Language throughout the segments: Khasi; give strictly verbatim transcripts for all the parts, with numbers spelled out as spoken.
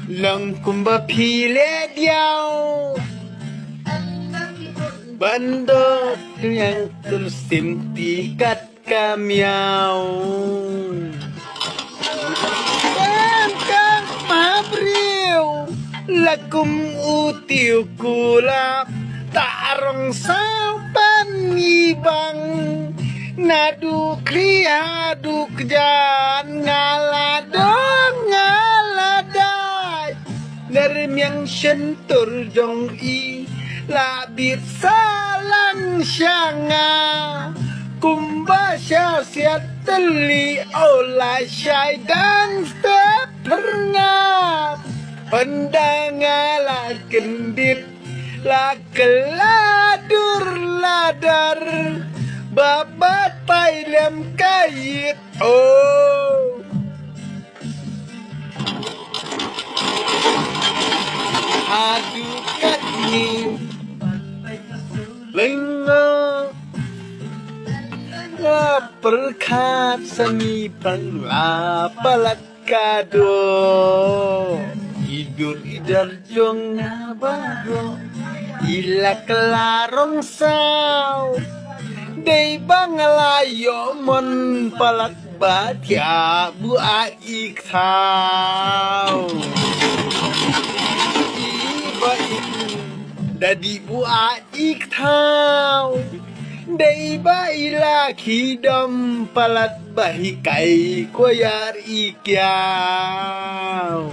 Long kumba phi leh diaw ban dot ïang tul sim ti kat ka miaw. Em ka ma briew la kum u tiew kulap, ta rong saw ban i bang. Naduh khlieh haduh kjan nga la dong nga la dait. Nyrmiang shyntur jong i la bit salang sha nga. Kumba sha siat tylli o la shai dang step pyrngap. Hynda nga la kyndit la kylla dur la dar. Ba batai lem ka ïit o. Haduh katne lyngngoh nga pyrkhat sani pang la palat ka do. I dur i dar jong nga baroh i la kylla rong saw. Dei ba nga la ïoh mon palat ba thiah buaid i kthaw. I ba i da dih buaid i kthaw. Dei ba i la khie dom palat ba hikai ko ïar i kiaw.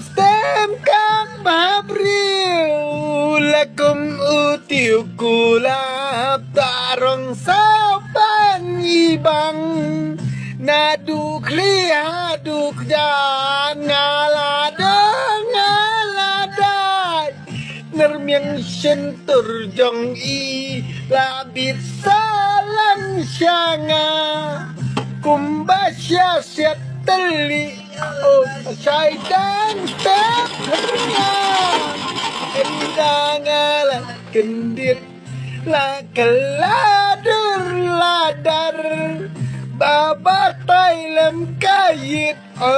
Stem ka ma briew la kum u tiew kulap, ta rong saw ban i bang. Naduh khlieh haduh kjan nga la dong nga la dait. Nyrmiang shyntur jong i la bit salang sha nga. Kumba sha siat tylli o shai dang step pyrngap. Hynda nga la kyndit la kylla dur la dar. Ba batai lem ka ïit o.